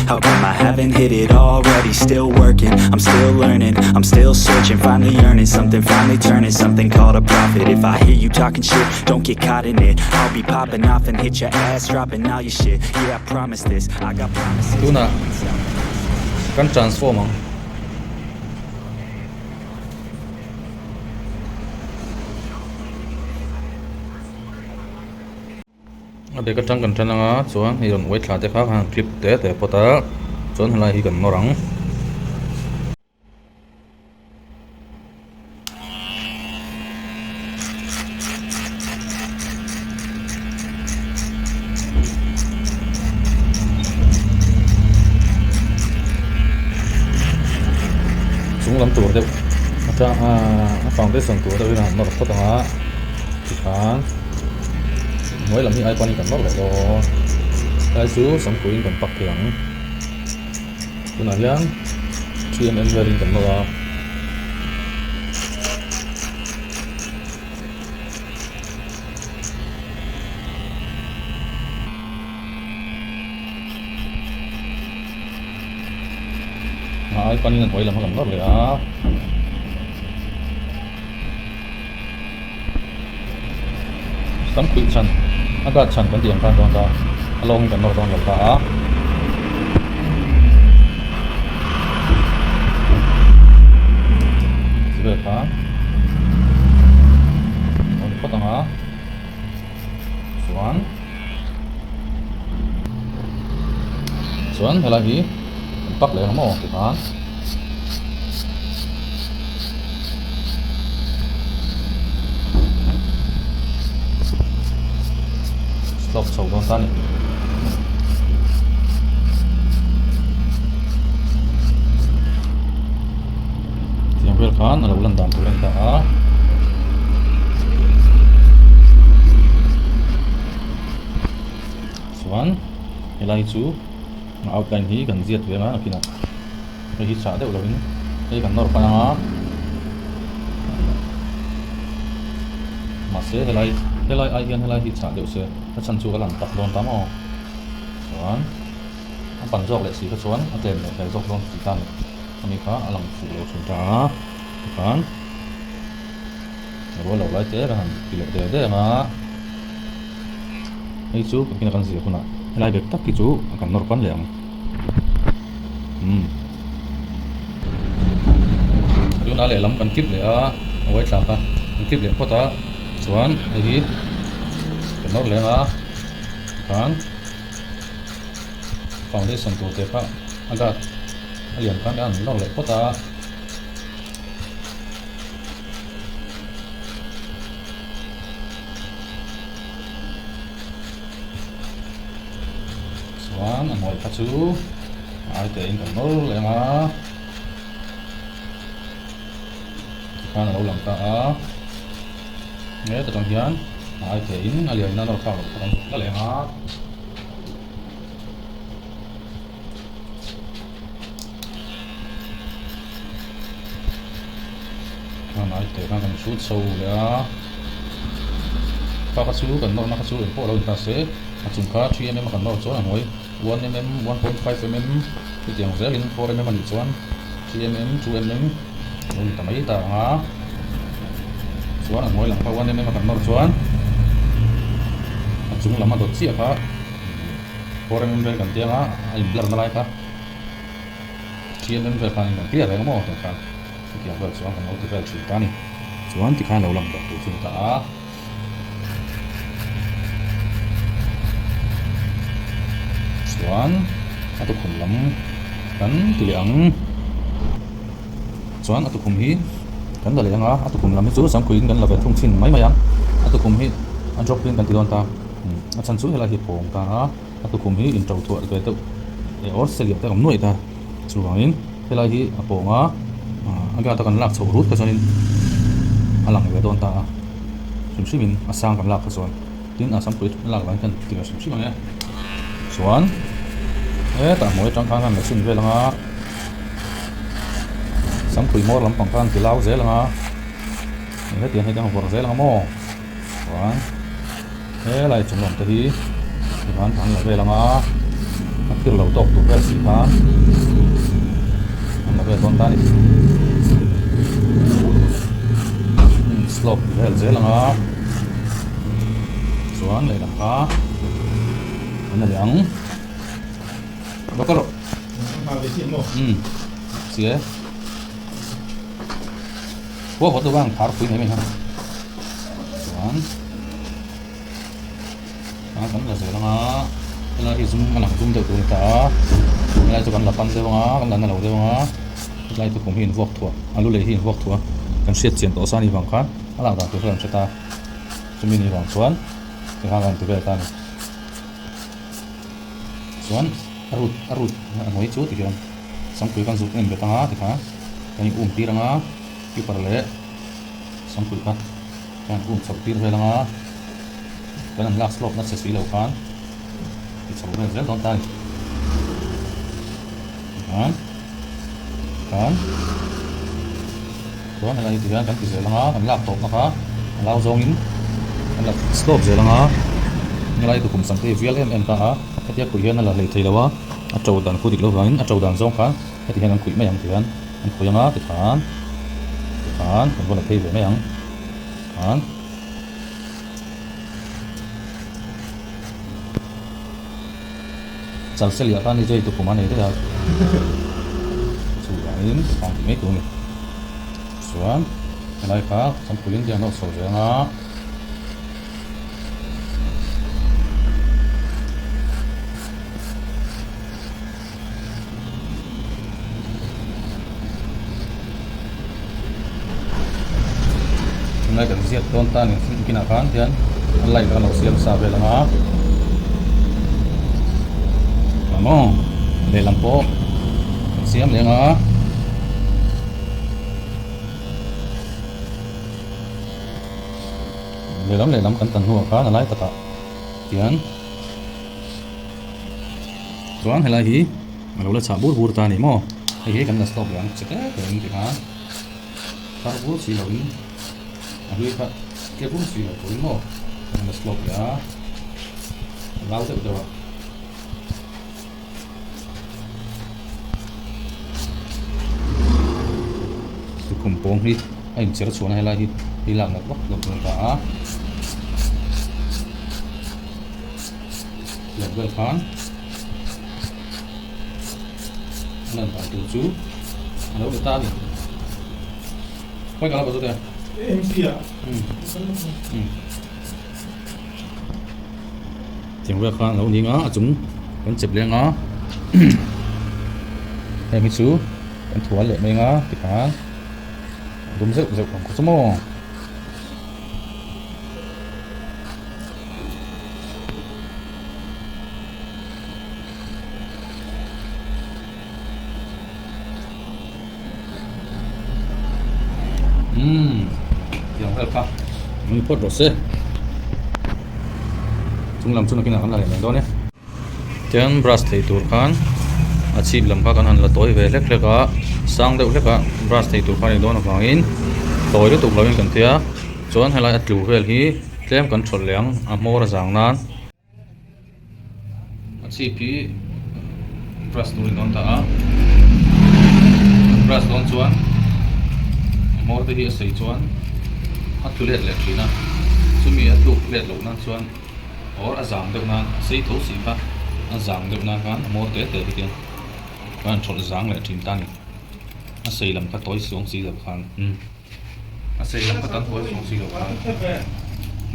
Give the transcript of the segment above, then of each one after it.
How come I haven't hit it already? Still working, I'm still learning, I'm still searching, finally earning something, finally turning something called a profit. If I hear you talking shit, don't get caught in it. I'll be popping off and hit your ass, dropping all your shit. Yeah, I promise this, I got promises. Tunah kan transform ang. A bag atang kan tan anga chuan hei rawn uai thla te kha khan clip te te phawt a chuan helai hi kan nawr ang. Chung lam tur deuh atang a foundation tur deuh in a han nawr phawt ang a tikhan hnuai lam hi ai panin kan nawr leh dawn helai chu samkhuiin kan pak thei ang tunah hian 3mm velin kan nawr a. A ai panin a hnuai lam a kan nawr leh a. Sam khuih chhan a guard chhan kan tih ang khan dawn ta a lawngin kan nawr dawn lo ta a. Ti vel kha a ni phawt ang a chuan chuan helai hi an pak leh ang maw tikhan. Slope chho dawn ta a ni. Tiang vel khan a lo lan dan tur a ni ta a. Chuan helai chu a outline hi kan ziat ve ang a nakinah. Hei hi chah deuh lovin hei kan nawr pan anga mahse helai helai ai hian helai hi chah deuh se a chhan chu ka lan tak dawn ta maw chuan a pan zawk leh si kha chuan a tlem leh hle zawk dawn tih ta ni ami kha a lang fuh lo thin ta a tikhan rual lo lai te ka han ti leh der der anga hei chu kan kina kan zir hunah helai bek tak hi chu kan nawr pan leh ang. Umm tunah lehlam kan clip leh a a uai thlak a kan clip leh phawt a chuan hei hi kan nawr leng a tikhan foundation tur te kha a guard a lian khan an nawr leh phawt a. Chuan a hnuai kha chu a ai te in kan nawr leh ang a tikhan a lo lang ta a heta tang hian a ai te in a lian in a nawr phak loh kha kan la leh ang a. Khan ai te khan kan hrut chho leh a kha kha chu kan nawrna kha chu eng pawh a lo in ta se a chung kha 3mm a kan nawr chuan a hnuai 1mm 1.5mm chutiang zelin 4mm a nih chuan 3mm 2mm a lo ni ta mai ta ang a chuan a hnuai lam kha 1mm a kan nawr chuan a chung lam a dawt chiah kha 4mm vel kan tiang a a in blur na lai kha. 3mm vel khan in kan clear reng a maw tah khan chutiang vel chuan kan lo ti vel thin ta a ni chuan tikhan lo lang ber tur chu ni ta a. Chuan a tukhum lam kan ti leh ang chuan a tukhum hi kan la leh ang a a tukhum lam hi chu samkhuiin kan la ve thung thin mai mai ang a tukhum hi a drop in kan ti dawn ta a chhan chu helai hi a pawng ta a. A tukhum hi in to thuah ve deuh eh awr seliah te a awm nuaih ta chuvangin helai hi a pawng a a guard a kan lak chhoh rut kha chuanin a lang ve dawn ta a hrim hrimin a sang kan lak kha chuan tin a sampui lak dan hian ti ve hrim hrim ang e chuan hetah hnuai atang khan han la chhin vel ang a sampui hmawr lampang khan ti lau zel ang a hetiang hi te han vawrh zel ang a maw chuan. Helai chung lam te hi tihian an la vel ang a. A phir lo tawk tur vel si kha an la vel dawn ta a ni. Slope vel zel ang a chuan lehlam kha an la leh ang. Lo kal rawh. Umm si e. Khua haw deuh a ang phar pui mai mai kha chuan. A kan la zel anga helai hi zum a lang zum deuh tur a ni ta a helai chu kan la pan deuh anga kan la na lo deuh anga helai tukhum hi invuak thuah a lu lei hi invuak thuah kan hriat chian tawh sa ni vang khan a lak dan tur kha kan hre ta chumi ni vang chuan tikhan kan ti vel ta a ni chuan a rut a rut a hnuai chu tikhian sangpui kan zut en bet anga tikhan kan in um tir anga keeper leh sangpui kha. Kan um chhoh tir vel anga kan han lak slope nasa si lo khan ti chho vel zel dawn ta a ni. Tikhan khan chuan helai hi tihian kan ti zel anga kan lak tawpna kha a lau zawngin kan la slope zel anga helai tukhum sam te hi vial em em ta a hetia khuih hian a la hlei thei lo a a to dan khu dik lo vangin a to dan zawng khan heti hian an khuih mai ang tihian an khuih anga tikhan tikhan kan va la phei ve mai ang. Khan chal se liah khan i zui tukhum a nei daih a chuvangin khan ti mai tur a ni chuan helai kha changpuiin te an lo chho ve anga. Tunlai kan ziak dawn ta ni kinah khan hian a light a lo siam sa vel ang a maw lehlam pawh kan siam leh ang a. Lehlam lehlam kan tan hnuah khan a lai takah hian. Chuan helai hi a lo la chhah bur bur ta a ni maw hei hi kan la stop leh ang che te te in ti khan thar bur si lo in a hlui kha tle bur si lo turin maw kan la stop leh a a lau deuh deuh a. Tukhum pawng hi a incher chhuahna helai hi hi lak nat vak lo tur a ni ta a. Leh vel khan a lan dan tur chu a lo ni ta a ni. Khawi ka la bazut e? AMC ah. Tiang vel khan a lo ning a, a chung kan chep leng a heng hi chu kan thual leh mai ang a tikhan a dum zeuh zeuh ang khaw chu maw. Umm tiang vel kha nui phawt rawh se chung lam chu nakinah kan la leh mai dawn e. Tiang brush thei tur khan a chhip lam kha kan han la tawi ve hlek hlek a sang deuh hlek a brush thei tur kha a nih dawn avangin tawi lutuk lovin kan tia. Chuan helai a tlu vel hi tlem kan thawlh leh ang a hmawr a zang nan. A chhip hi brush turin dawn ta a, brush dawn chuan a hmawr te hi a sei chuan a tlu let leh thin a, chumi a tluk let loh nan chuan or a zang deuh nan a sei tho si kha a zang deuh nan khan a hmawr te te hi khian kan han thawlh zang leh thin ta a ni, a sei lam kha tawi suang si lo khan. A sei lam ka tan huai chhung si lo khan.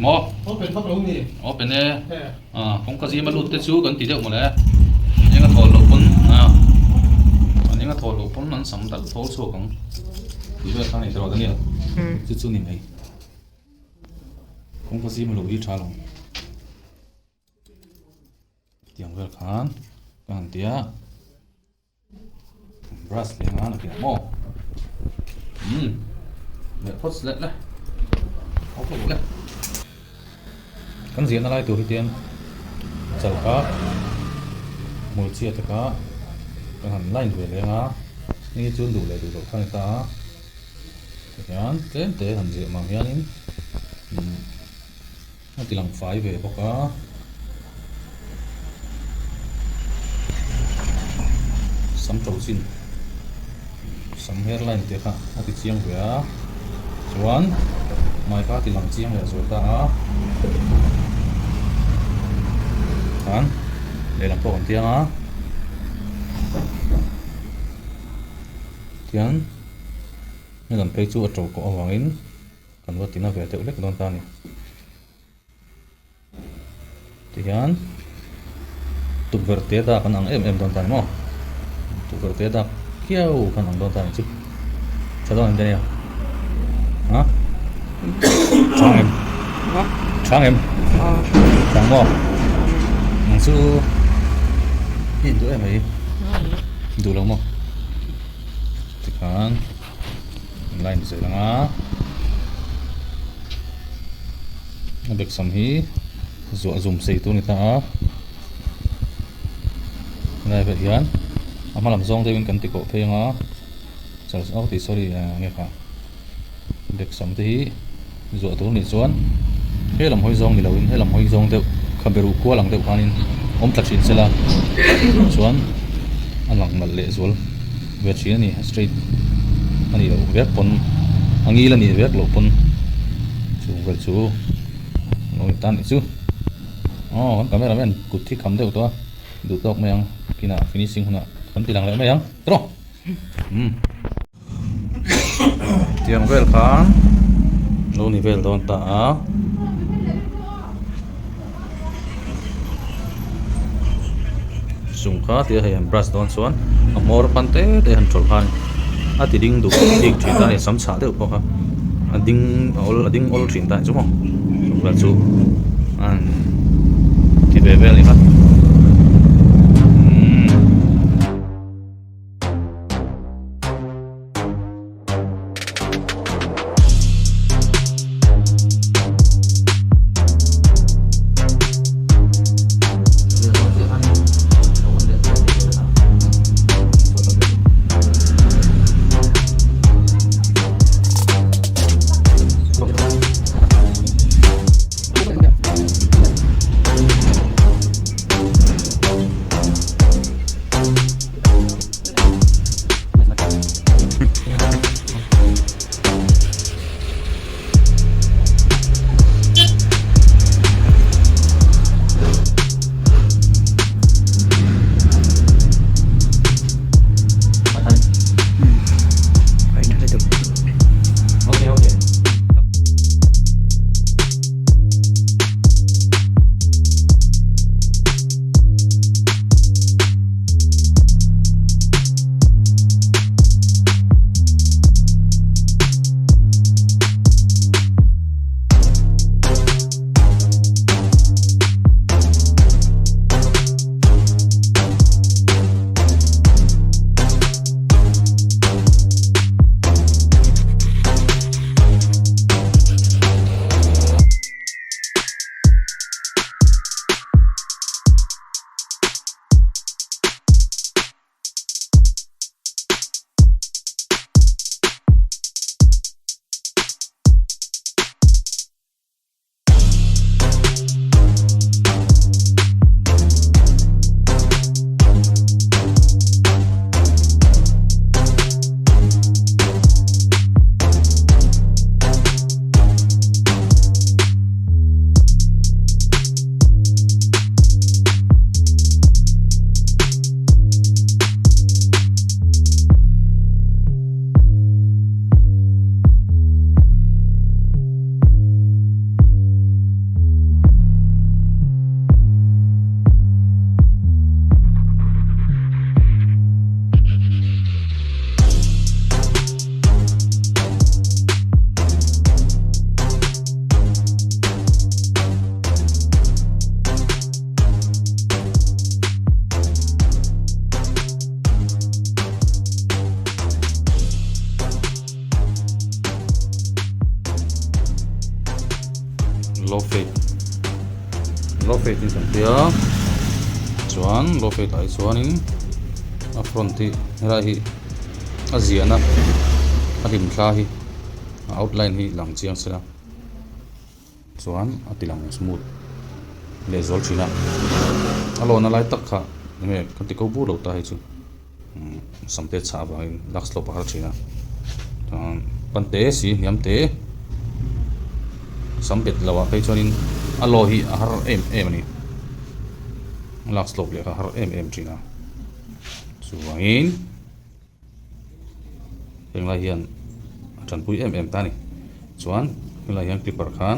Maw? Open vak lo ni. Open e. Ah, kawngka zima lut te chu kan ti deuh mawle. An enga thawl loh pawn ah an enga thawl loh pawn an sam dal thawl chhuak ang. Tih vel kha nei ta rawh Daniel. Chu chu ni mai. Kawngka zima luh hi tha lo. Tiang vel khan ka han ti a. Brush leh ngan a piah maw umm leh phawt leh le ho phawt le kan ziahna lai tur hi tian chal kha hmul chhiat te kha kan han line ve leng a hei hi chuan duh leh duh loh kha a ni ta a tihian tlem te han ziah mang hianin umm a ti lang fai ve bawk a. Sam to chin sam hairline te kha a ti chiang ve a chuan hmai kha a ti lang chiang leh zual ta a khan lehlam pawh kan tiang a tian helam phei chu a to kawh avangin kan va tina ve deuh hlek dawn ta a ni. Tihian tukverh te dak an ang em em dawn ta ni maw? Tukverh te dak kiau khan ang dawn ta ni chu. Tha dawn em te nia? Ha? Chang em? Chang em? Chang maw? Nang chu i induh em mai? Duh lo maw? Tikhan line zel anga a bag sam hi zuah zum sei tur a ni ta a helai velah hian a hma lam zawng deuhin kan ti kawh phei anga chal tih sorry enge kha bag sam te hi zuah tur nih chuan he lam hawi zawng ni loin he lam hawi zawng deuh khabe ruh kual ang deuh khanin awm tla thin sela chuan a lang nalh leh zual ve thin a ni a straight a nih loh vek pawn a ngil a nih vek loh pawn chung vel chu lo in tan nih chu aw kan camera man kut hi kham deuh tawh a duh tawk mai ang kinah finishing hunah kan ti lang leh mai ang tawh umm. Tiang vel khan lo ni vel dawn ta a. Chung kha tia hei han brush dawn chuan a hmawr pan te te han tawlh khan a ti ding duh bik thin ta a ni sam chhah deuh pawh kha a ding a awl a ding awl thin ta a ni chu maw chung vel chu an ti ve vel a ni kha. Low fade low fade in kan tia chuan low fade ah hi chuanin a front hi helai hi a ziahna a hlim thla hi a outline hi lang chiang sela chuan a ti lang smooth leh zual thin a a lawna lai tak kha enge ka ti ko bur lo ta hei chu. Sam te chhah avangin lak slope a har thin a chuan pan te si hniam te sam bet lo ah phei chuanin a law hi a har em em a ni lak slope leh kha a har em em thin a chuvangin henglai hian a tanpui em em ta a ni chuan helai hian clipper khan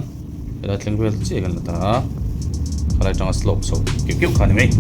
helai thleng vel chiah hian a la ta a khalai atanga slope chho keuh keuh kha a ni mai.